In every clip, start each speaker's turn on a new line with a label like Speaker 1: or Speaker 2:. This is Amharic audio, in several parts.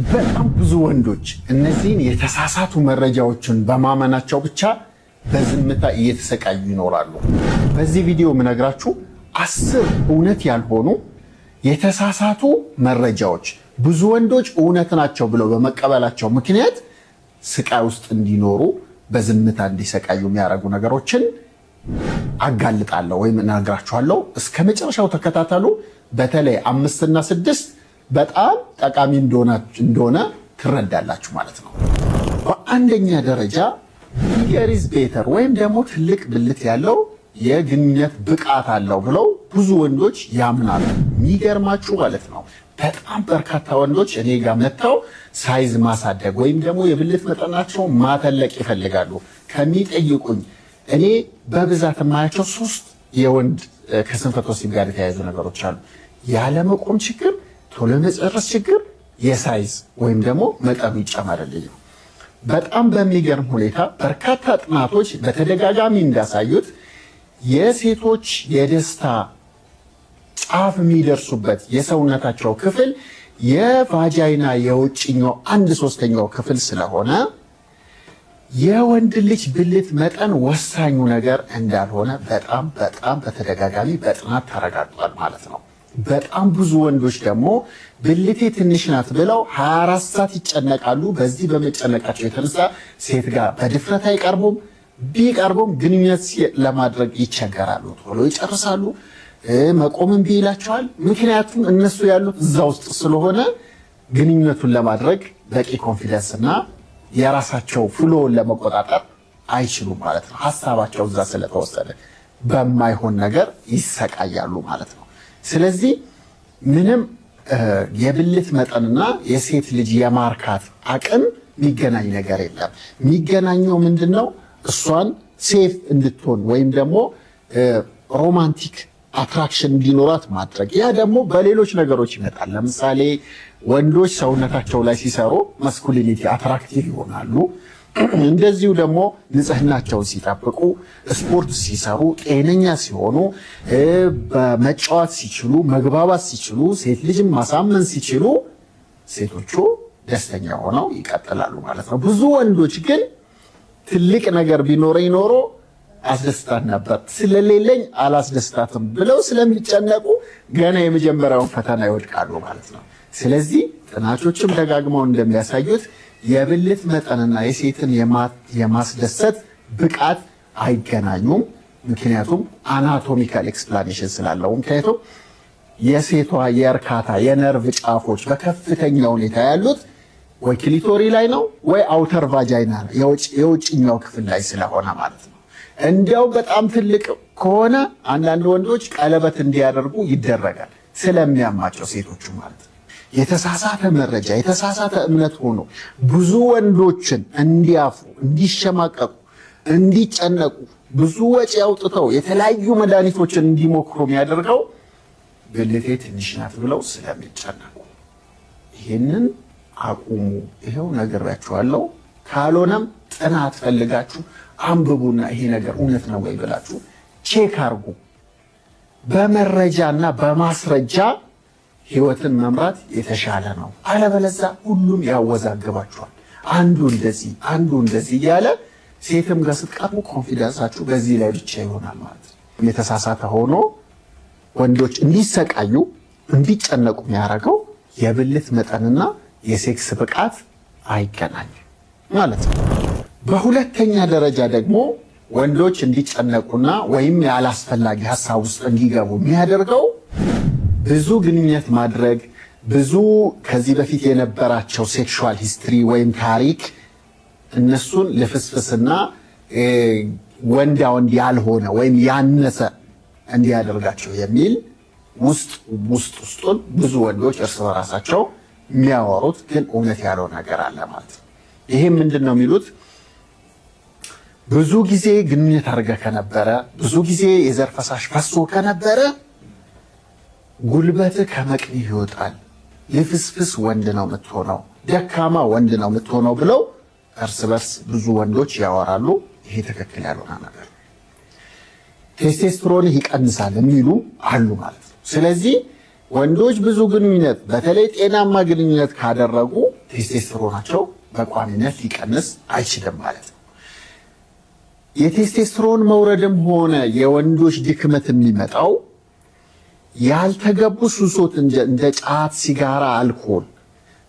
Speaker 1: በጣም ብዙ ወንዶች እነዚህን የተሳሳቱ መረጃዎችን በማመናቸው ብቻ በዝምታ እየተሰቃዩ ይኖራሉ። በዚህ ቪዲዮ የምነግራችሁ 10 እውነት ያልሆኑ የተሳሳቱ መረጃዎች ብዙ ወንዶች እውነት ናቸው ብለው በመቀበላቸው ምክንያት ስቃይ ውስጥ እንዲኖሩ፣ በዝምታ እንዲሰቃዩ የሚያደርጉ ነገሮችን አጋልጣለሁ ወይም እነግራችኋለሁ። እስከ መጨረሻው ተከታተሉ። በተለይ 5ና 6 በጣም ጠቃሚ እንደሆነ ትረዳላችሁ ማለት ነው። በአንደኛ ደረጃ bigger is better ወይም ደግሞ ትልቅ ብልት ያለው የግንኙነት ብቃት አለው ብለው ብዙ ወንዶች ያምናሉ። የሚገርማችሁ ማለት ነው፣ በጣም በርካታ ወንዶች እኔ ጋር መጥተው size ማሳደግ ወይም ደግሞ የብልት መጠናቸው ማተለቅ ይፈልጋሉ። ከሚጠይቁኝ እኔ በብዛት የማያቸው ሶስት የወንድ ከስንፈተ ወሲብ ጋር የተያያዙ ነገሮች አሉ። ያለመቆም ችግር፣ ቶሎ መጨረስ ችግር፣ የ size ወይም ደግሞ መጠኑ ይጨመርልኝ። በጣም በሚገርም ሁኔታ በርካታ ጥናቶች በተደጋጋሚ እንዳሳዩት የሴቶች የደስታ ጫፍ የሚደርሱበት የሰውነታቸው ክፍል የ vagina የውጭኛው 1/3ኛው ክፍል ስለሆነ የወንድ ልጅ ብልት መጠን ወሳኙ ነገር እንዳልሆነ በጣም በጣም በተደጋጋሚ በጥናት ተረጋግጧል ማለት ነው። በጣም ብዙ ወንዶች ደግሞ ብልቴ ትንሽ ናት ብለው 24 ሰዓት ይጨነቃሉ። በዚህ በመጨነቃቸው የተነሳ ሴት ጋር በድፍረት አይቀርቡም። ቢቀርቡም ግንኙነት ለማድረግ ይቸገራሉ። ቶሎ ይጨርሳሉ። መቆም እምቢ ይላቸዋል። ምክንያቱም እነሱ ያሉት እዛ ውስጥ ስለሆነ ግንኙነቱን ለማድረግ በቂ confidence እና የራሳቸው flow ን ለመቆጣጠር አይችሉም ማለት ነው። ሀሳባቸው እዛ ስለተወሰደ በማይሆን ነገር ይሰቃያሉ ማለት ነው። ስለዚህ ምንም የብልት መጠንና የሴት ልጅ የማርካት አቅም የሚገናኝ ነገር የለም። የሚገናኘው ምንድን ነው? እሷን safe እንድትሆን ወይም ደግሞ romantic attraction እንዲኖራት ማድረግ። ያ ደግሞ በሌሎች ነገሮች ይመጣል። ለምሳሌ ወንዶች ሰውነታቸው ላይ ሲሰሩ masculinity attractive ይሆናሉ። እንደዚሁ ደግሞ ንጽህናቸውን ሲጠብቁ፣ ስፖርት ሲሰሩ፣ ጤነኛ ሲሆኑ፣ በመጫወት ሲችሉ፣ መግባባት ሲችሉ፣ ሴት ልጅን ማሳመን ሲችሉ ሴቶቹ ደስተኛ ሆነው ይቀጥላሉ ማለት ነው። ብዙ ወንዶች ግን ትልቅ ነገር ቢኖረኝ ኖሮ አስደስታት ነበር፣ ስለሌለኝ አላስደስታትም ብለው ስለሚጨነቁ ገና የመጀመሪያውን ፈተና ይወድቃሉ ማለት ነው። ስለዚህ ጥናቶችም ደጋግመው እንደሚያሳዩት የብልት መጠንና የሴትን የማስደሰት ብቃት አይገናኙም። ምክንያቱም anatomical explanation ስላለው፣ ምክንያቱም የሴቷ የእርካታ የነርቭ ጫፎች በከፍተኛ ሁኔታ ያሉት ወይ clitoris ላይ ነው ወይ outer vagina ነው፣ የውጭኛው ክፍል ላይ ስለሆነ ማለት ነው። እንዲያው በጣም ትልቅ ከሆነ አንዳንድ ወንዶች ቀለበት እንዲያደርጉ ይደረጋል፣ ስለሚያማቸው ሴቶቹ ማለት ነው። የተሳሳተ መረጃ፣ የተሳሳተ እምነት ሆኖ ብዙ ወንዶችን እንዲያፍሩ፣ እንዲሸማቀቁ፣ እንዲጨነቁ፣ ብዙ ወጪ አውጥተው የተለያዩ መድኃኒቶችን እንዲሞክሩ የሚያደርገው ብልቴ ትንሽ ናት ብለው ስለሚጨነቁ ይህንን አቁሙ። ይኸው ነግሬያችኋለሁ። ካልሆነም ጥናት ፈልጋችሁ አንብቡና ይሄ ነገር እውነት ነው ወይ ብላችሁ check አርጉ። በመረጃና በማስረጃ ህይወትን መምራት የተሻለ ነው። አለበለዚያ ሁሉም ያወዛግባችኋል። አንዱ እንደዚህ አንዱ እንደዚህ እያለ ሴትም ጋር ስትቀርቡ confidence ኣችሁ በዚህ ላይ ብቻ ይሆናል ማለት ነው። የተሳሳተ ሆኖ ወንዶች እንዲሰቃዩ፣ እንዲጨነቁ የሚያደርገው የብልት መጠንና የሴክስ ብቃት አይገናኝም ማለት ነው። በሁለተኛ ደረጃ ደግሞ ወንዶች እንዲጨነቁና ወይም ያላስፈላጊ ሀሳብ ውስጥ እንዲገቡ የሚያደርገው ብዙ ግንኙነት ማድረግ፣ ብዙ ከዚህ በፊት የነበራቸው sexual history ወይም ታሪክ እነሱን ልፍስፍስና ወንዳ ወንድ ያልሆነ ወይም ያነሰ እንዲያደርጋቸው የሚል ውስጥ ውስጥ ውስጡን ብዙ ወንዶች እርስ በራሳቸው የሚያወሩት ግን እውነት ያለው ነገር አለ ማለት ነው። ይሄ ምንድን ነው የሚሉት? ብዙ ጊዜ ግንኙነት አድርገህ ከነበረ፣ ብዙ ጊዜ የዘር ፈሳሽ ፈሶ ከነበረ ጉልበትህ ከመቅኒህ ይወጣል፣ ልፍስፍስ ወንድ ነው የምትሆነው፣ ደካማ ወንድ ነው የምትሆነው ብለው እርስ በርስ ብዙ ወንዶች ያወራሉ። ይሄ ትክክል ያልሆነ ነገር፣ ቴስቴስትሮንህ ይቀንሳል የሚሉ አሉ ማለት ነው። ስለዚህ ወንዶች ብዙ ግንኙነት፣ በተለይ ጤናማ ግንኙነት ካደረጉ ቴስቴስትሮናቸው በቋሚነት ሊቀንስ አይችልም ማለት ነው። የቴስቴስትሮን መውረድም ሆነ የወንዶች ድክመት የሚመጣው ያልተገቡ ሱሶች እንደ ጫት፣ ሲጋራ፣ አልኮል፣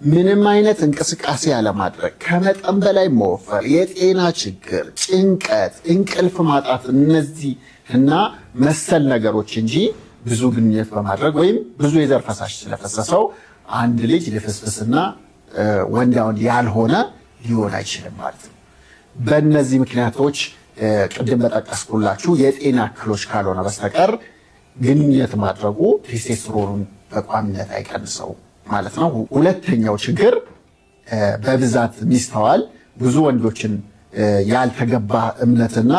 Speaker 1: ምንም አይነት እንቅስቃሴ ያለማድረግ፣ ከመጠን በላይ መወፈር፣ የጤና ችግር፣ ጭንቀት፣ እንቅልፍ ማጣት እነዚህ እና መሰል ነገሮች እንጂ ብዙ ግንኙነት በማድረግ ወይም ብዙ የዘር ፈሳሽ ስለፈሰሰው አንድ ልጅ ልፍስፍስና ወንዳ ወንድ ያልሆነ ሊሆን አይችልም ማለት ነው። በእነዚህ ምክንያቶች ቅድም በጠቀስኩላችሁ የጤና እክሎች ካልሆነ በስተቀር ግንኙነት ማድረጉ ቴስቴስትሮኑን በቋሚነት አይቀንሰው ማለት ነው። ሁለተኛው ችግር በብዛት የሚስተዋል ብዙ ወንዶችን ያልተገባ እምነትና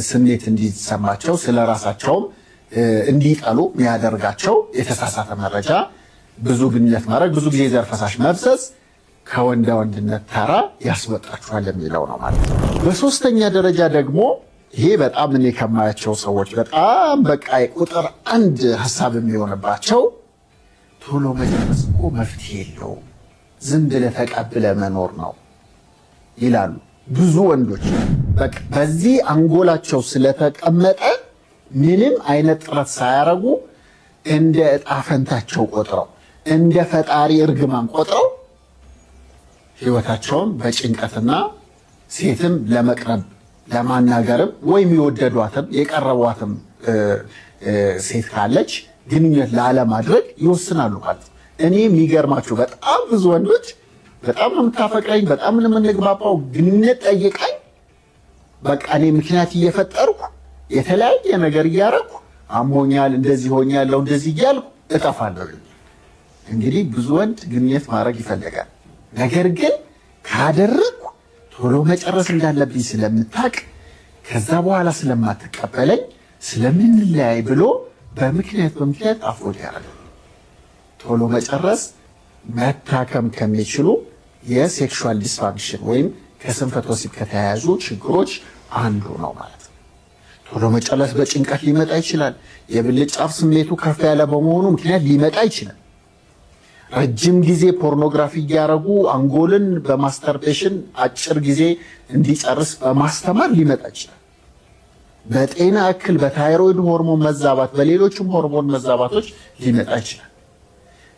Speaker 1: ስሜት እንዲሰማቸው ስለ ራሳቸውም እንዲጠሉ የሚያደርጋቸው የተሳሳተ መረጃ ብዙ ግንኙነት ማድረግ፣ ብዙ ጊዜ የዘር ፈሳሽ መፍሰስ ከወንዳ ወንድነት ተራ ያስወጣችኋል የሚለው ነው ማለት ነው። በሶስተኛ ደረጃ ደግሞ ይሄ በጣም እኔ ከማያቸው ሰዎች በጣም በቃ ቁጥር አንድ ሀሳብ የሚሆንባቸው ቶሎ መጨረስ እኮ መፍትሄ የለውም፣ ዝም ብለህ ተቀብለህ መኖር ነው ይላሉ ብዙ ወንዶች። በቃ በዚህ አንጎላቸው ስለተቀመጠ ምንም አይነት ጥረት ሳያረጉ እንደ ዕጣ ፈንታቸው ቆጥረው እንደ ፈጣሪ እርግማን ቆጥረው ህይወታቸውን በጭንቀትና ሴትም ለመቅረብ ለማናገርም ወይም የወደዷትም የቀረቧትም ሴት ካለች ግንኙነት ላለማድረግ ይወስናሉ ማለት ነው። እኔ የሚገርማችሁ በጣም ብዙ ወንዶች በጣም ነው የምታፈቅረኝ፣ በጣም ነው የምንግባባው፣ ግንኙነት ጠይቃኝ፣ በቃ እኔ ምክንያት እየፈጠርኩ የተለያየ ነገር እያረኩ አሞኛል፣ እንደዚህ ሆኛለሁ፣ እንደዚህ እያልኩ እጠፋለሁ። እንግዲህ ብዙ ወንድ ግንኙነት ማድረግ ይፈልጋል። ነገር ግን ካደረግኩ ቶሎ መጨረስ እንዳለብኝ ስለምታቅ ከዛ በኋላ ስለማትቀበለኝ ስለምንለያይ ብሎ በምክንያት በምክንያት avoid ያደርጋል። ቶሎ መጨረስ መታከም ከሚችሉ የ sexual dysfunction ወይም ከስንፈተ ወሲብ ከተያያዙ ችግሮች አንዱ ነው ማለት ነው። ቶሎ መጨረስ በጭንቀት ሊመጣ ይችላል። የብልት ጫፍ ስሜቱ ከፍ ያለ በመሆኑ ምክንያት ሊመጣ ይችላል። ረጅም ጊዜ ፖርኖግራፊ እያደረጉ አንጎልን በ masturbation አጭር ጊዜ እንዲጨርስ በማስተማር ሊመጣ ይችላል። በጤና እክል፣ በታይሮይድ ሆርሞን መዛባት፣ በሌሎችም ሆርሞን መዛባቶች ሊመጣ ይችላል።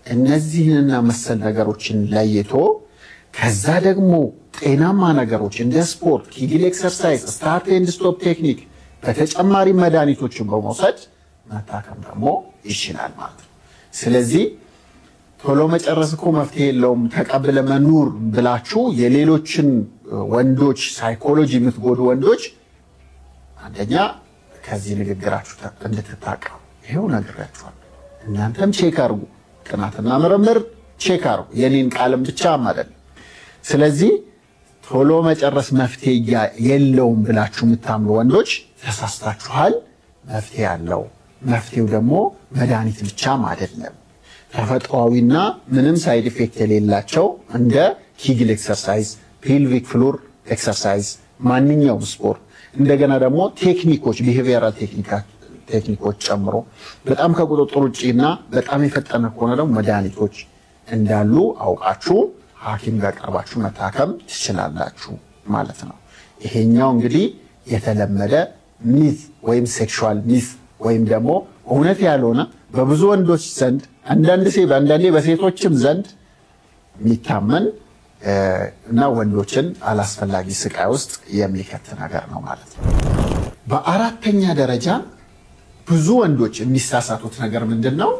Speaker 1: እነዚህንና መሰል ነገሮችን ለይቶ ከዛ ደግሞ ጤናማ ነገሮች እንደ ስፖርት፣ Kegel exercise፣ start and stop technique፣ በተጨማሪ መድኃኒቶችን በመውሰድ መታከም ደግሞ ይችላል ማለት ነው። ስለዚህ ቶሎ መጨረስ እኮ መፍትሄ የለውም ተቀብለህ መኖር ብላችሁ የሌሎችን ወንዶች psychology የምትጎዱ ወንዶች አንደኛ ከዚህ ንግግራችሁ እንድትታቀቡ ይሄው ነግሬያችኋለሁ። እናንተም check አድርጉ፣ ጥናትና ምርምር check አድርጉ። የኔን ቃልም ብቻም አይደለም። ስለዚህ ቶሎ መጨረስ መፍትሄ የለውም ብላችሁ የምታምኑ ወንዶች ተሳስታችኋል። መፍትሄ አለው። መፍትሄው ደግሞ መድኃኒት ብቻም አይደለም። ተፈጥሯዊና ምንም side effect የሌላቸው እንደ Kegel exercise፣ pelvic floor exercise፣ ማንኛውም ስፖርት፣ እንደገና ደግሞ ቴክኒኮች behavioral ቴክኒኮች ጨምሮ በጣም ከቁጥጥር ውጭና በጣም የፈጠነ ከሆነ ደግሞ መድኃኒቶች እንዳሉ አውቃችሁ ሐኪም ጋር ቀርባችሁ መታከም ትችላላችሁ ማለት ነው። ይሄኛው እንግዲህ የተለመደ myth ወይም sexual myth ወይም ደግሞ እውነት ያልሆነ በብዙ ወንዶች ዘንድ አንዳንዴ በሴቶችም ዘንድ የሚታመን እና ወንዶችን አላስፈላጊ ስቃይ ውስጥ የሚከት ነገር ነው ማለት ነው። በአራተኛ ደረጃ ብዙ ወንዶች የሚሳሳቱት ነገር ምንድን ነው?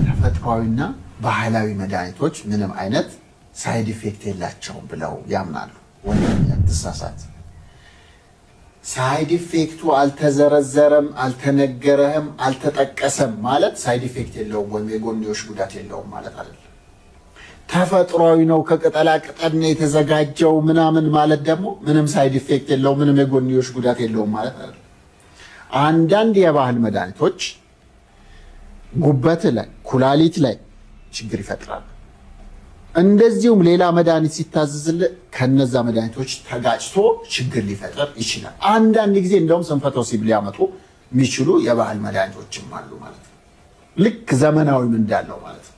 Speaker 1: ተፈጥሯዊና ባህላዊ መድኃኒቶች ምንም አይነት side effect የላቸውም ብለው ያምናሉ። ወንድም አትሳሳት። Side effect ኡ አልተዘረዘረም፣ አልተነገረህም፣ አልተጠቀሰም ማለት side effect የለውም ወይም የጎንዮሽ ጉዳት የለውም ማለት አይደለም። ተፈጥሯዊ ነው ከቅጠላ ቅጠል ነው የተዘጋጀው ምናምን ማለት ደግሞ ምንም side effect የለውም፣ ምንም የጎንዮሽ ጉዳት የለውም ማለት አይደለም። አንዳንድ የባህል መድኃኒቶች ጉበት ላይ፣ ኩላሊት ላይ ችግር ይፈጥራሉ። እንደዚሁም ሌላ መድኃኒት ሲታዘዝልህ ከነዛ መድኃኒቶች ተጋጭቶ ችግር ሊፈጥር ይችላል። አንዳንድ ጊዜ እንደውም ስንፈተ ወሲብ ሊያመጡ የሚችሉ የባህል መድኃኒቶችም አሉ ማለት ነው። ልክ ዘመናዊም እንዳለው ማለት ነው።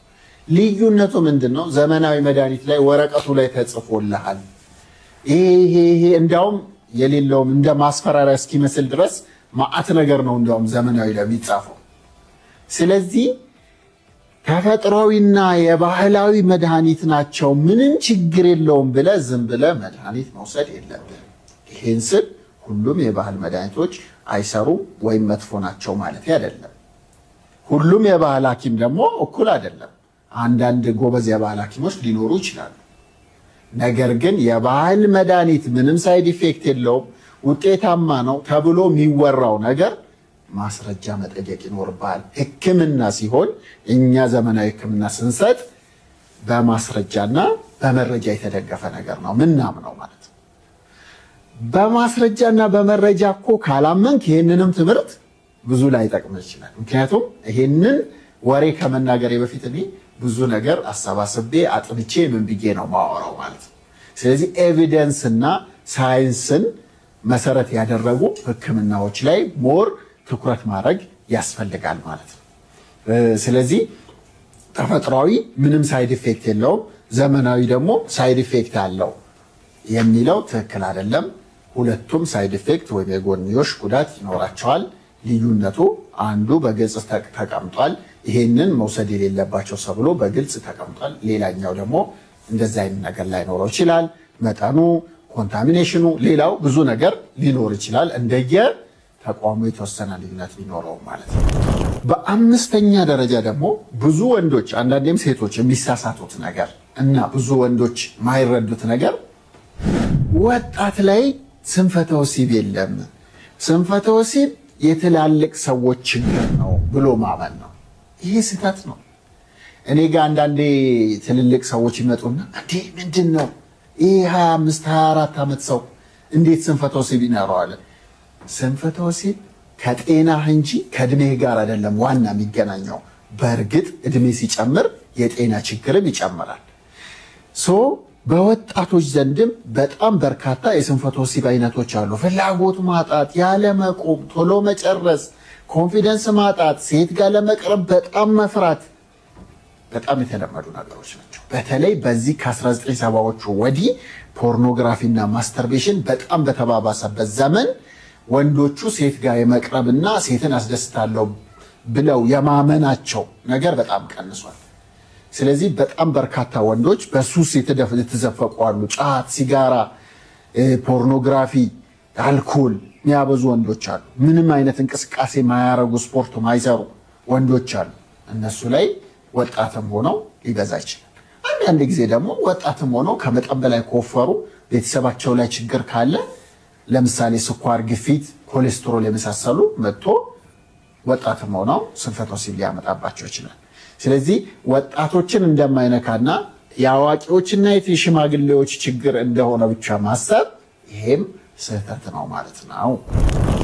Speaker 1: ልዩነቱ ምንድን ነው? ዘመናዊ መድኃኒት ላይ ወረቀቱ ላይ ተጽፎልሃል። ይሄ ይሄ እንዲያውም የሌለውም እንደ ማስፈራሪያ እስኪመስል ድረስ ማአት ነገር ነው እንዲያውም ዘመናዊ ላይ የሚጻፈው። ስለዚህ ተፈጥሯዊና የባህላዊ መድኃኒት ናቸው፣ ምንም ችግር የለውም ብለህ ዝም ብለህ መድኃኒት መውሰድ የለብህም። ይህን ስል ሁሉም የባህል መድኃኒቶች አይሰሩም ወይም መጥፎ ናቸው ማለት አይደለም። ሁሉም የባህል ሐኪም ደግሞ እኩል አይደለም። አንዳንድ ጎበዝ የባህል ሐኪሞች ሊኖሩ ይችላሉ። ነገር ግን የባህል መድኃኒት ምንም side effect የለውም፣ ውጤታማ ነው ተብሎ የሚወራው ነገር ማስረጃ መጠየቅ ይኖርብሃል። ሕክምና ሲሆን እኛ ዘመናዊ ሕክምና ስንሰጥ በማስረጃና በመረጃ የተደገፈ ነገር ነው ምናምነው ማለት ነው። በማስረጃና በመረጃ እኮ ካላመንክ ይህንንም ትምህርት ብዙ ላይጠቅም ይችላል። ምክንያቱም ይህንን ወሬ ከመናገሬ በፊት እኔ ብዙ ነገር አሰባስቤ አጥንቼ ምን ብዬ ነው ማወራው ማለት ነው። ስለዚህ evidence እና ሳይንስን መሰረት ያደረጉ ህክምናዎች ላይ more ትኩረት ማድረግ ያስፈልጋል ማለት ነው። ስለዚህ ተፈጥሯዊ ምንም side effect የለውም፣ ዘመናዊ ደግሞ side effect አለው የሚለው ትክክል አይደለም። ሁለቱም side effect ወይም የጎንዮሽ ጉዳት ይኖራቸዋል። ልዩነቱ አንዱ በግልጽ ተቀምጧል፣ ይሄንን መውሰድ የሌለባቸው ተብሎ በግልጽ ተቀምጧል። ሌላኛው ደግሞ እንደዚህ አይነት ነገር ላይኖረው ይችላል። መጠኑ፣ contamination ኑ፣ ሌላው ብዙ ነገር ሊኖር ይችላል። እንደየ ተቋሙ የተወሰነ ልዩነት ሊኖረው ማለት ነው። በአምስተኛ ደረጃ ደግሞ ብዙ ወንዶች አንዳንዴም ሴቶች የሚሳሳቱት ነገር እና ብዙ ወንዶች ማይረዱት ነገር ወጣት ላይ ስንፈተ ወሲብ የለም፣ ስንፈተ ወሲብ የትላልቅ ሰዎች ችግር ነው ብሎ ማመን ነው። ይሄ ስህተት ነው። እኔ ጋር አንዳንዴ ትልልቅ ሰዎች ይመጡና እንዴ ምንድን ነው ይሄ 25 24 ዓመት ሰው እንዴት ስንፈተ ወሲብ ይኖረዋል? ስንፈተ ወሲብ ከጤናህ እንጂ ከእድሜህ ጋር አይደለም ዋና የሚገናኘው። በእርግጥ እድሜ ሲጨምር የጤና ችግርም ይጨምራል። So በወጣቶች ዘንድም በጣም በርካታ የስንፈተ ወሲብ አይነቶች አሉ። ፍላጎት ማጣት፣ ያለመቆም፣ ቶሎ መጨረስ፣ confidence ማጣት፣ ሴት ጋር ለመቅረብ በጣም መፍራት በጣም የተለመዱ ነገሮች ናቸው። በተለይ በዚህ ከ1970ዎቹ ወዲህ ፖርኖግራፊ እና masturbation በጣም በተባባሰበት ዘመን ወንዶቹ ሴት ጋር የመቅረብና ሴትን አስደስታለሁ ብለው የማመናቸው ነገር በጣም ቀንሷል። ስለዚህ በጣም በርካታ ወንዶች በሱስ የተዘፈቁ አሉ። ጫት፣ ሲጋራ፣ ፖርኖግራፊ፣ አልኮል የሚያበዙ ወንዶች አሉ። ምንም አይነት እንቅስቃሴ ማያረጉ ስፖርት ማይሰሩ ወንዶች አሉ። እነሱ ላይ ወጣትም ሆነው ሊበዛ ይችላል። አንዳንድ ጊዜ ደግሞ ወጣትም ሆነው ከመጠን በላይ ከወፈሩ ቤተሰባቸው ላይ ችግር ካለ ለምሳሌ ስኳር፣ ግፊት፣ ኮሌስትሮል የመሳሰሉ መጥቶ ወጣትም ሆነው ስንፈተ ወሲብ ሊያመጣባቸው ይችላል። ስለዚህ ወጣቶችን እንደማይነካና የአዋቂዎችና የሽማግሌዎች ችግር እንደሆነ ብቻ ማሰብ ይሄም ስህተት ነው ማለት ነው።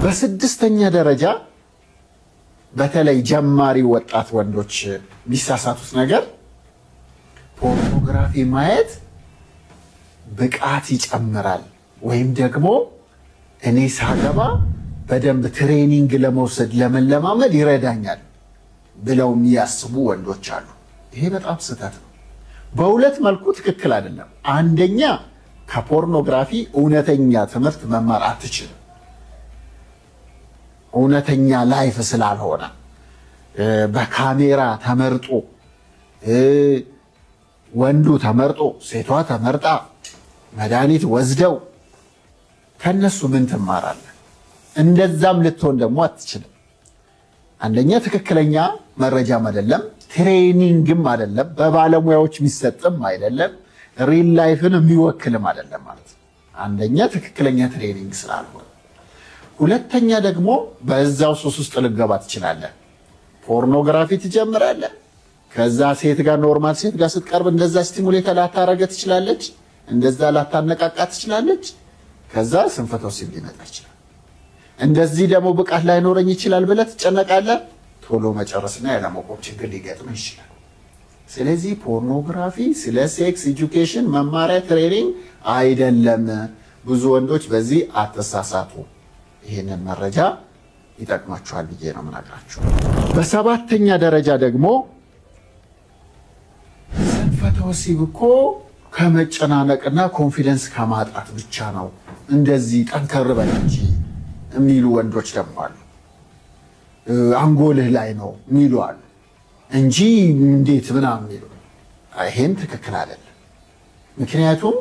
Speaker 1: በስድስተኛ ደረጃ በተለይ ጀማሪ ወጣት ወንዶች የሚሳሳቱት ነገር ፖርኖግራፊ ማየት ብቃት ይጨምራል ወይም ደግሞ እኔ ሳገባ በደንብ training ለመውሰድ ለመለማመድ ይረዳኛል ብለው የሚያስቡ ወንዶች አሉ። ይሄ በጣም ስህተት ነው። በሁለት መልኩ ትክክል አይደለም። አንደኛ ከፖርኖግራፊ እውነተኛ ትምህርት መማር አትችልም። እውነተኛ life ስላልሆነ በካሜራ ተመርጦ ወንዱ ተመርጦ ሴቷ ተመርጣ መድኃኒት ወስደው ከነሱ ምን ትማራለህ? እንደዛም ልትሆን ደግሞ አትችልም። አንደኛ ትክክለኛ መረጃም አይደለም፣ training ም አይደለም፣ በባለሙያዎች የሚሰጥም አይደለም፣ real life ን የሚወክልም አይደለም ማለት ነው። አንደኛ ትክክለኛ training ስላልሆነ፣ ሁለተኛ ደግሞ በዛው ሱስ ውስጥ ልገባ ትችላለህ። ፖርኖግራፊ ትጀምራለህ። ከዛ ሴት ጋር normal ሴት ጋር ስትቀርብ እንደዛ stimulate ላታረገ ትችላለች፣ እንደዛ ላታነቃቃ ትችላለች። ከዛ ስንፈተ ወሲብ ሊመጣ ይችላል። እንደዚህ ደግሞ ብቃት ላይኖረኝ ይችላል ብለህ ትጨነቃለህ። ቶሎ መጨረስና ያለመቆም ችግር ሊገጥም ይችላል። ስለዚህ ፖርኖግራፊ ስለ sex education መማሪያ training አይደለም። ብዙ ወንዶች በዚህ አትሳሳቱ። ይህንን መረጃ ይጠቅማችኋል ብዬ ነው የምነግራችሁ። በሰባተኛ ደረጃ ደግሞ ስንፈተ ወሲብ እኮ ከመጨናነቅና confidence ከማጣት ብቻ ነው፣ እንደዚህ ጠንከር በል እንጂ የሚሉ ወንዶች ደግሞ አሉ። አንጎልህ ላይ ነው የሚሉ አሉ እንጂ እንዴት ምናምን የሚሉ። ይሄን ትክክል አይደለም። ምክንያቱም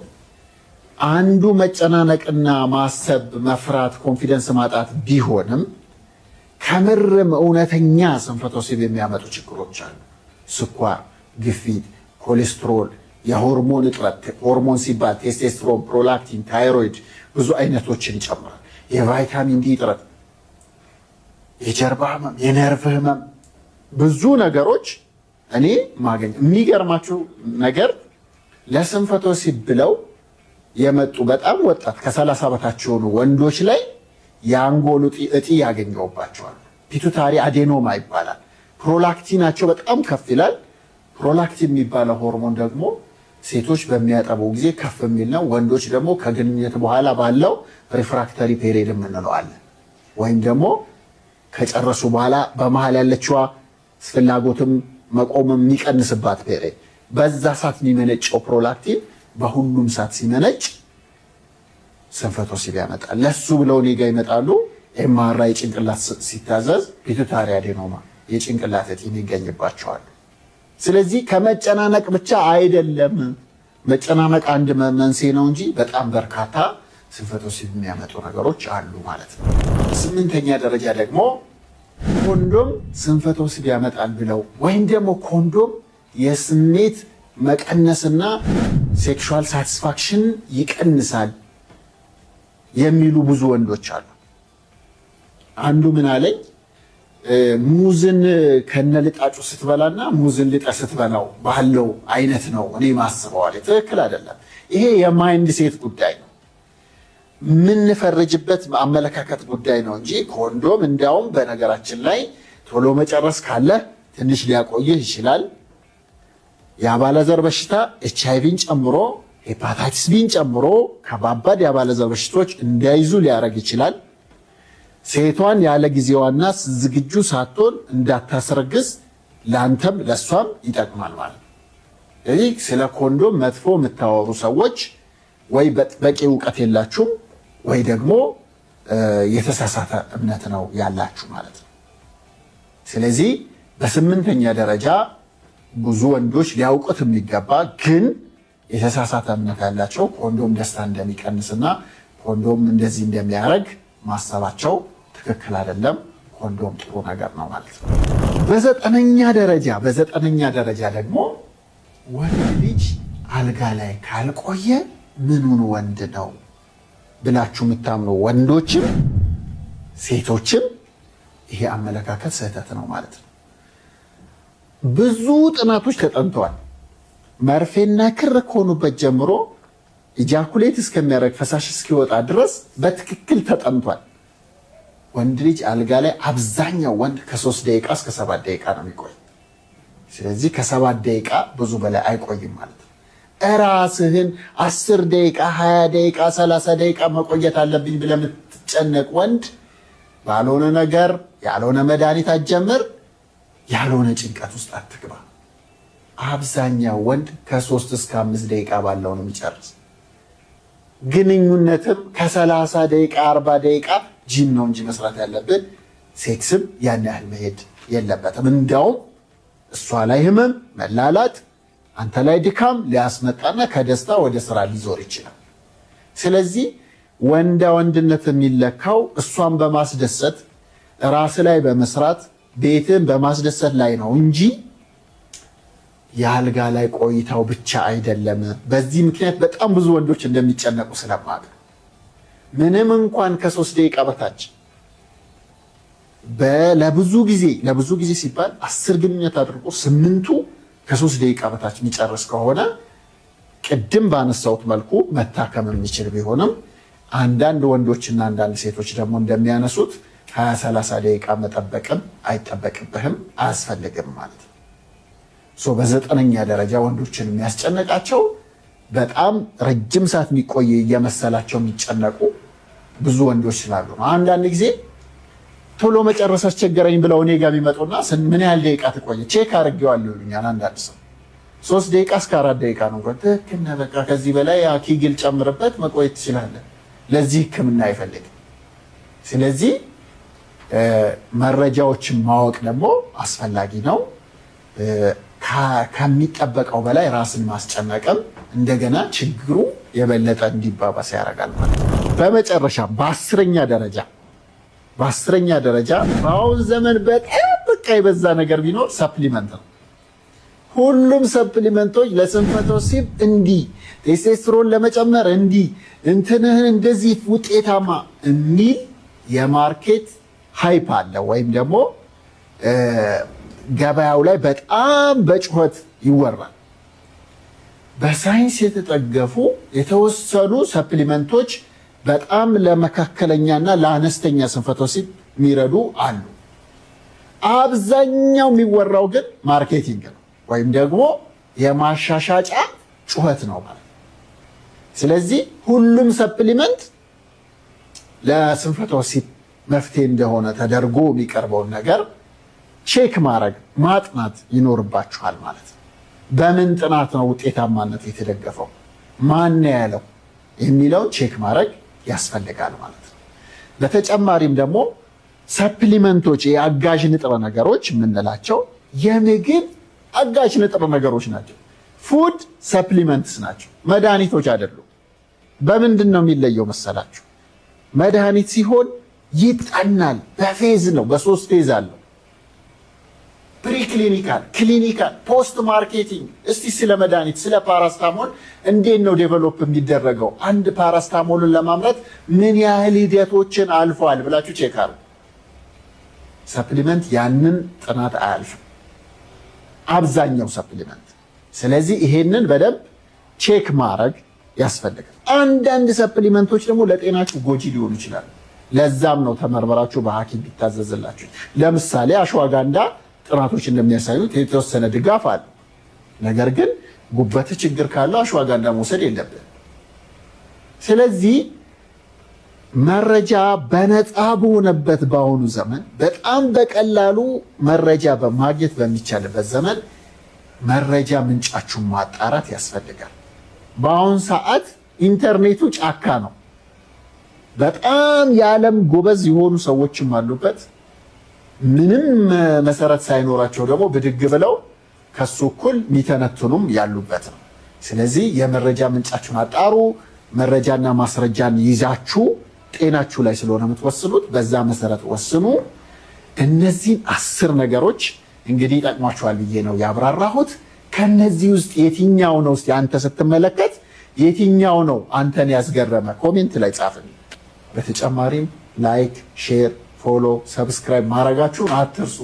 Speaker 1: አንዱ መጨናነቅና ማሰብ፣ መፍራት፣ confidence ማጣት ቢሆንም ከምርም እውነተኛ ስንፈተ ወሲብ የሚያመጡ ችግሮች አሉ። ስኳር፣ ግፊት፣ ኮሌስትሮል፣ የሆርሞን እጥረት። ሆርሞን ሲባል testosterone፣ prolactin፣ thyroid ብዙ አይነቶችን ይጨምራል። የቫይታሚን ዲ እጥረት፣ የጀርባ ህመም፣ የነርቭ ህመም፣ ብዙ ነገሮች እኔ ማገኝ። የሚገርማችሁ ነገር ለስንፈተ ወሲብ ብለው የመጡ በጣም ወጣት ከ30 በታች የሆኑ ወንዶች ላይ የአንጎል እጢ ያገኘውባቸዋል። Pituitary adenoma ይባላል። Prolactin ኣቸው በጣም ከፍ ይላል። Prolactin የሚባለው ሆርሞን ደግሞ ሴቶች በሚያጠቡ ጊዜ ከፍ የሚል ነው። ወንዶች ደግሞ ከግንኙነት በኋላ ባለው refractory period የምንለው አለ። ወይም ደግሞ ከጨረሱ በኋላ በመሀል ያለችዋ ፍላጎትም መቆም የሚቀንስባት period፣ በዛ ሰዓት የሚመነጨው prolactin በሁሉም ሰዓት ሲመነጭ ስንፈተ ወሲብ ያመጣል። ለሱ ብለው እኔ ጋ ይመጣሉ። MRI የጭንቅላት ሲታዘዝ pituitary adenoma የጭንቅላት እጢ ይገኝባቸዋል። ስለዚህ ከመጨናነቅ ብቻ አይደለም። መጨናነቅ አንድ መንስኤ ነው እንጂ በጣም በርካታ ስንፈተ ወሲብ የሚያመጡ ነገሮች አሉ ማለት ነው። ስምንተኛ ደረጃ ደግሞ ኮንዶም ስንፈተ ወሲብ ያመጣል ብለው ወይም ደግሞ ኮንዶም የስሜት መቀነስና sexual satisfaction ይቀንሳል የሚሉ ብዙ ወንዶች አሉ። አንዱ ምን አለኝ፣ ሙዝን ከነልጣጩ ስትበላና ሙዝን ልጠህ ስትበላው ባለው አይነት ነው እኔ ማስበው አለ። ትክክል አይደለም። ይሄ የ mindset ጉዳይ ነው፣ የምንፈርጅበት አመለካከት ጉዳይ ነው እንጂ ኮንዶም እንዲያውም በነገራችን ላይ ቶሎ መጨረስ ካለ ትንሽ ሊያቆይህ ይችላል። የአባለዘር በሽታ ኤች አይቪን ጨምሮ hepatitis B ን ጨምሮ ከባባድ የአባለዘር በሽታዎች እንዳይዙ ሊያደርግ ይችላል። ሴቷን ያለ ጊዜዋና ዝግጁ ሳትሆን እንዳታስረግዝ ለአንተም ለእሷም ይጠቅማል ማለት ነው። ስለዚህ ስለ ኮንዶም መጥፎ የምታወሩ ሰዎች ወይ በቂ እውቀት የላችሁም ወይ ደግሞ የተሳሳተ እምነት ነው ያላችሁ ማለት ነው። ስለዚህ በስምንተኛ ደረጃ ብዙ ወንዶች ሊያውቁት የሚገባ ግን የተሳሳተ እምነት ያላቸው ኮንዶም ደስታ እንደሚቀንስና ኮንዶም እንደዚህ እንደሚያደርግ ማሰባቸው ትክክል አይደለም። ኮንዶም ጥሩ ነገር ነው ማለት ነው። በዘጠነኛ ደረጃ ደግሞ ወንድ ልጅ አልጋ ላይ ካልቆየ ምኑን ወንድ ነው ብላችሁ የምታምኑ ወንዶችም ሴቶችም ይሄ አመለካከት ስህተት ነው ማለት ነው። ብዙ ጥናቶች ተጠንተዋል። መርፌና ክር ከሆኑበት ጀምሮ ejaculate እስከሚያደርግ ፈሳሽ እስኪወጣ ድረስ በትክክል ተጠንቷል። ወንድ ልጅ አልጋ ላይ አብዛኛው ወንድ ከ3 ደቂቃ እስከ 7 ደቂቃ ነው የሚቆይ። ስለዚህ ከ7 ደቂቃ ብዙ በላይ አይቆይም ማለት ነው። እራስህን 10 ደቂቃ፣ 20 ደቂቃ፣ 30 ደቂቃ መቆየት አለብኝ ብለህ የምትጨነቅ ወንድ ባልሆነ ነገር ያልሆነ መድኃኒት አትጀምር፣ ያልሆነ ጭንቀት ውስጥ አትግባ። አብዛኛው ወንድ ከ3 እስከ 5 ደቂቃ ባለው ነው የሚጨርስ። ግንኙነትም ከ30 ደቂቃ 40 ደቂቃ ጂም ነው እንጂ መስራት ያለብን ሴክስም ያን ያህል መሄድ የለበትም። እንዲያውም እሷ ላይ ህመም፣ መላላጥ፣ አንተ ላይ ድካም ሊያስመጣና ከደስታ ወደ ስራ ሊዞር ይችላል። ስለዚህ ወንዳ ወንድነት የሚለካው እሷን በማስደሰት፣ ራስ ላይ በመስራት፣ ቤትን በማስደሰት ላይ ነው እንጂ የአልጋ ላይ ቆይታው ብቻ አይደለም። በዚህ ምክንያት በጣም ብዙ ወንዶች እንደሚጨነቁ ስለማውቅ ምንም እንኳን ከ3 ደቂቃ በታች ለብዙ ጊዜ ሲባል 10 ግንኙነት አድርጎ ስምንቱ ከ3 ደቂቃ በታች የሚጨርስ ከሆነ ቅድም ባነሳሁት መልኩ መታከም የሚችል ቢሆንም አንዳንድ ወንዶችና አንዳንድ ሴቶች ደግሞ እንደሚያነሱት 20 30 ደቂቃ መጠበቅም አይጠበቅብህም፣ አያስፈልግም ማለት ነው። በዘጠነኛ ደረጃ ወንዶችን የሚያስጨንቃቸው በጣም ረጅም ሰዓት የሚቆይ እየመሰላቸው የሚጨነቁ ብዙ ወንዶች ስላሉ ነው። አንዳንድ ጊዜ ቶሎ መጨረስ አስቸገረኝ ብለው እኔ ጋር ቢመጡና ምን ያህል ደቂቃ ትቆየ check አድርጌዋለሁ ይሉኛል። አንዳንድ ሰው 3 ደቂቃ እስከ 4 ደቂቃ ነው። ትክክል ነህ። በቃ ከዚህ በላይ Kegel ጨምርበት መቆየት ትችላለህ። ለዚህ ሕክምና አይፈልግም። ስለዚህ መረጃዎችን ማወቅ ደግሞ አስፈላጊ ነው። ከሚጠበቀው በላይ ራስን ማስጨነቅም እንደገና ችግሩ የበለጠ እንዲባባስ ያደርጋል ማለት ነው። በመጨረሻ በ10ኛ ደረጃ በአሁን ዘመን በጣም በቃ የበዛ ነገር ቢኖር supplement ነው። ሁሉም supplement ኦች ለስንፈተ ወሲብ እንዲህ፣ ቴስቴስትሮን ለመጨመር እንዲህ፣ እንትንህን እንደዚህ ውጤታማ የሚል የ market hype አለ ወይም ደግሞ ገበያው ላይ በጣም በጩኸት ይወራል። በሳይንስ የተደገፉ የተወሰኑ supplement ኦች በጣም ለመካከለኛና ለአነስተኛ ስንፈተ ወሲብ የሚረዱ አሉ። አብዛኛው የሚወራው ግን marketing ነው ወይም ደግሞ የማሻሻጫ ጩኸት ነው ማለት ነው። ስለዚህ ሁሉም supplement ለስንፈተ ወሲብ መፍትሄ እንደሆነ ተደርጎ የሚቀርበውን ነገር check ማድረግ፣ ማጥናት ይኖርባችኋል ማለት ነው። በምን ጥናት ነው ውጤታማነቱ የተደገፈው፣ ማን ያለው የሚለውን check ማድረግ ያስፈልጋል ማለት ነው። በተጨማሪም ደግሞ supplement ኦች፣ የአጋዥ ንጥረ ነገሮች የምንላቸው የምግብ አጋዥ ንጥረ ነገሮች ናቸው። Food supplements ናቸው፣ መድኃኒቶች አይደሉም። በምንድን ነው የሚለየው መሰላችሁ? መድኃኒት ሲሆን ይጠናል። በ phase ነው፣ በሶስት phase አለው። Preclinical፣ clinical፣ post marketing። እስቲ ስለ መድኃኒት፣ ስለ ፓራስታሞል እንዴት ነው develop የሚደረገው? አንድ ፓራስታሞልን ለማምረት ምን ያህል ሂደቶችን አልፏል ብላችሁ check አድርጉ። Supplement ያንን ጥናት አያልፍም፣ አብዛኛው supplement። ስለዚህ ይሄንን በደንብ check ማድረግ ያስፈልጋል። አንዳንድ supplement ኦች ደግሞ ለጤናችሁ ጎጂ ሊሆኑ ይችላሉ። ለዛም ነው ተመርመራችሁ በሐኪም ቢታዘዝላችሁ። ለምሳሌ ashwagandha ጥናቶች እንደሚያሳዩት የተወሰነ ድጋፍ አለ። ነገር ግን ጉበት ችግር ካለው ashwagandha መውሰድ የለብንም። ስለዚህ መረጃ በነፃ በሆነበት በአሁኑ ዘመን፣ በጣም በቀላሉ መረጃ በማግኘት በሚቻልበት ዘመን መረጃ ምንጫችሁን ማጣራት ያስፈልጋል። በአሁን ሰዓት ኢንተርኔቱ ጫካ ነው። በጣም የዓለም ጎበዝ የሆኑ ሰዎችም አሉበት። ምንም መሰረት ሳይኖራቸው ደግሞ ብድግ ብለው ከሱ እኩል የሚተነትኑም ያሉበት ነው። ስለዚህ የመረጃ ምንጫችሁን አጣሩ። መረጃና ማስረጃን ይዛችሁ ጤናችሁ ላይ ስለሆነ የምትወስኑት በዛ መሰረት ወስኑ። እነዚህን 10 ነገሮች እንግዲህ ይጠቅሟችኋል ብዬ ነው ያብራራሁት። ከነዚህ ውስጥ የትኛው ነው እስቲ አንተ ስትመለከት የትኛው ነው አንተን ያስገረመ? Comment ላይ ጻፍልኝ። በተጨማሪም like፣ share፣ follow፣ subscribe ማድረጋችሁን አትርሱ።